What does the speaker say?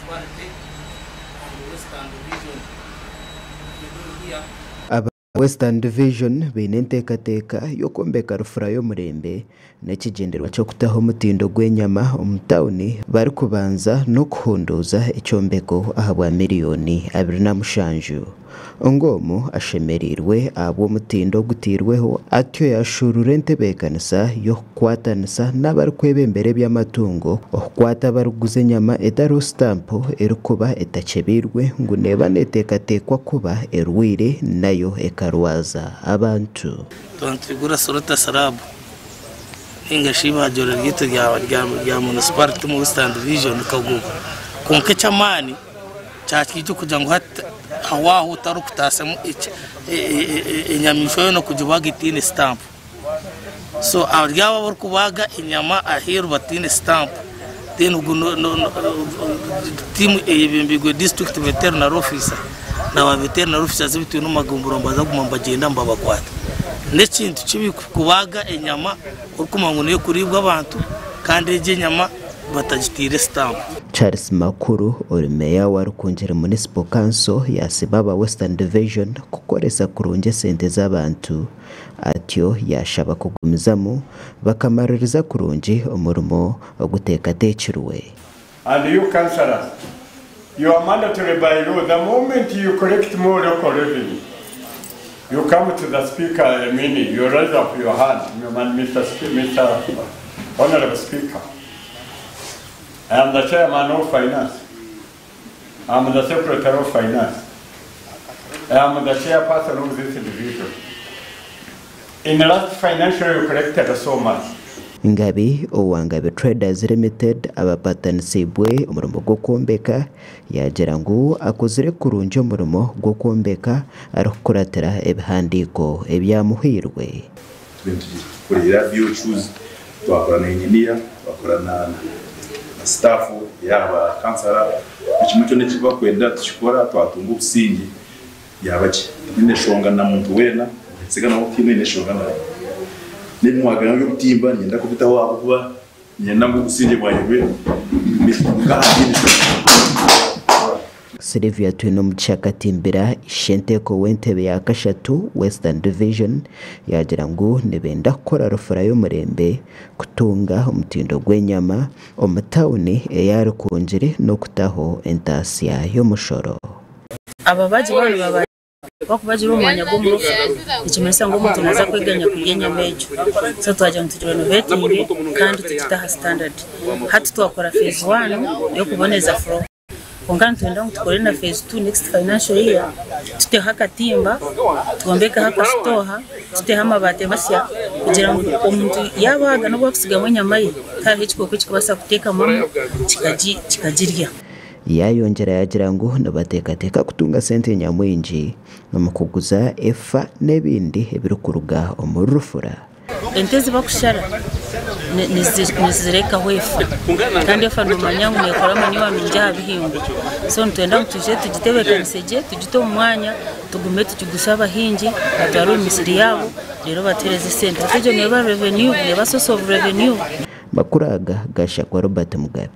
Municipality and Western Division. We're doing here. Aba Western Division baine enteekateeka y'okwombeka rufura y'omurembe n'ekigyendererwa ky'okutaho omutindo gw'enyama omu tauni barikubanza n'okuhunduuza ekyombeko ahabwa miriyoni 27. Ng'omu ashemereirwe ahabw'omutindo ogutairweho atyo yashuurura entebeekanisa y'okukwatanisa n'abarikwebembera eby'amatungo okukwata abarikuguza enyama etariho sitampu erikuba etakyebiirwe ngu neeba neteekateekwa kuba erwaire nayo ekarwaza abantu. Tuba nitugura slaughter slab ninga shi eibagiro ryaitu rya municipality omu Western Division Kagugu. Kwonka eky'amaani kyakija kugira ngu hati aho aho otarikutaasyamu enyamaishwa yoona kugibaga etaine sitampu. So ahari abo abarikubaga enyama aheeru bataine sitampu, then tiimu eyebembeirwe district veterinary officer na ba veterinary officers abu twine omu magombolola nibaza kuguma nibagyenda nibabakwata. N'ekintu kibi kubaga enyama orikumanya ngu n'ekuriibwa abantu kandi egyo enyama batagiteire sitampu. Charles Makuru ori meeya wa Rukungiri Municipal Council yasiima aba Western Division kukoresa kurungi esente z'abantu atyo yashaba kugumizamu bakamaririza kurungi omurimo oguteekateekirwe. And you councillors, you are mandatory by law. The moment you collect more local revenue, you come to the speaker, I mean, you raise up your hand, Mr. Mr. Honorable Speaker. I am the chairman of finance. I am the secretary of finance. I am the chairperson of this division. In the last financial year, you collected so much. Ngabi owa Ngabi Traders Limited abapatanisiibwe omurimo gw'okwombeka yaagira ngu akozire kurungi omurimo gw'okwombeka arikukuratira ebihandiiko ebyamuhairwe. Tukorera BOQs, twakora na engineer, twakora na staff yaba kansara, ekimwe kyona eki bakwenda tukikora, twatunga obusinge yaba ki tiine eshonga na muntu weena nsiga nawe tiine eshonga nawe n'ebimwagana by'obutimba niinyenda kubitaho ahabw'okuba niinyenda ngu obusinge bwangye bube nk'aha Sylvia Twinomugisha Katimbira ishenteeko w'entebe ya kashatu Western Division yaagira ngu nibenda kukora rufura y'omurembe kutunga omutindo gw'enyama omu tauni eya Rukungiri n'okutaho entaasya y'omushoro. Ababagi banu baba bakubagira omwanya gw'omurufu nikimanyisa ngu omuntu naza kweganya kurya enyama egyo, so twagira ngu tugirenovatinge kandi tugite aha standard. Hati twakora phase 1 y'okuboneza floor, kwonka nitwenda ngu tukore na phase 2 next financial year, tuteho akatimba, twombekeho akasitoha, tuteho amabaati masya kugira ngu omuntu yabaaga n'obu akusigamu enyama ye tihariho ekikooko ekikubaasa kuteekamamu kikagirya. Yayongyera yagira ngu nibateekateeka kutunga sente nyamwingi omu kuguza efa n'ebindi ebirikuruga omuri rufura. Ente ezibakushara nizirekaho efa, kandi efa nomanya ngu nekora manure nungi aha bihingwa, so nitwenda ngu twije tugitebeekanise gye, tugite omu mwanya, tugume tukiguze abahingi batware omu misiri yaabo reero batuheereze esente. Hati egyo neeba revenue, neeba source of revenue. Makuru aga gashakwa Robert Mugabe.